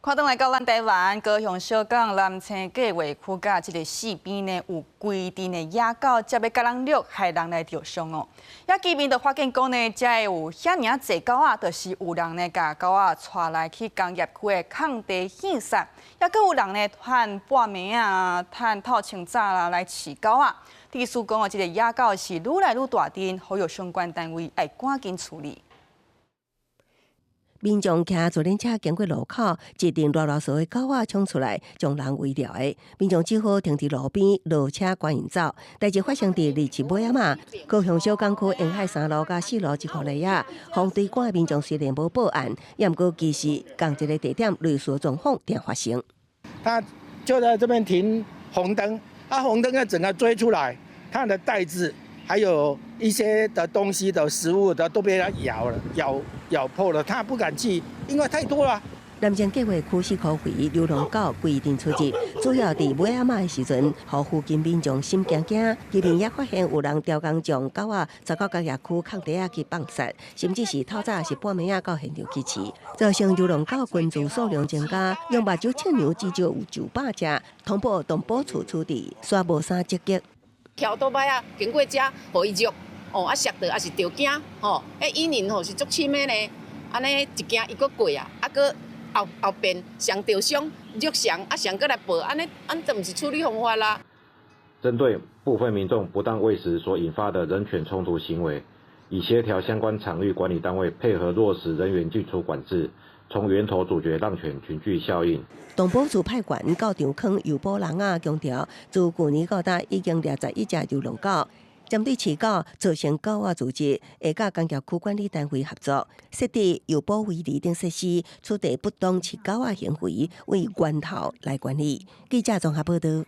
看轉來到咱台灣高雄小港南星計畫區佮這个四邊呢，有規陣的野狗，才欲共人虐，害人來著傷哦。遐居民就發現講呢，遮會有遐爾濟狗仔，就是有人呢共狗仔帶來去工業區的空地獻殺，猶閣有人呢趁半暝仔，趁透清早啦來飼狗仔。意思講哦，這个野狗是愈來愈大陣，呼籲相關單位愛趕緊處理。民眾騎自輪車經過路口，一陣囉囉嗦的狗仔衝出來，將人圍牢的。民眾只好停佇路邊，落車趕𪜶走。代誌發生佇27尾仔嘛，高雄小港區沿海三路佮四路這箍內仔，風吹趕的民眾雖然無報案，也毋過其實仝一个地點類似狀況定發生。他就在這邊停紅燈，啊紅燈要整個追出來，他的袋子還有一些的東西的食物的都被他咬了，咬破了，他不敢去，因為太多了。南星計畫區四箍圍流浪狗規陣出入，主要佇尾仔嘛的時陣，予附近民眾心驚驚。居民也發現有人刁工將狗仔抓到工業區空地仔去放殺，甚至是透早是半暝仔到現場去飼，造成流浪狗群聚數量增加，用目睭測量至少有900隻，通報動保處處置，煞無啥積極。騎歐多擺仔經過遮，予伊虐，哦啊摔著，抑是著驚，吼，彼陰影吼是足深的呢。按呢一驚伊閣過啊，啊閣後後邊上著傷，虐傷，啊上閣來報，按呢按這毋是處理方法啦。針對部分民眾不當餵食所引發的人犬衝突行為，已協調相關場域管理單位配合落實人員進出管制，從源頭阻絕浪犬群聚效應。動保處派員到場囥誘捕籠仔，強調自舊年到今已經掠11隻流浪狗。針對飼狗造成狗仔聚集，會佮工業區管理單位合作，設置誘捕圍籬等設施，取締不當飼狗仔行為，為源頭來管理。記者綜合報道。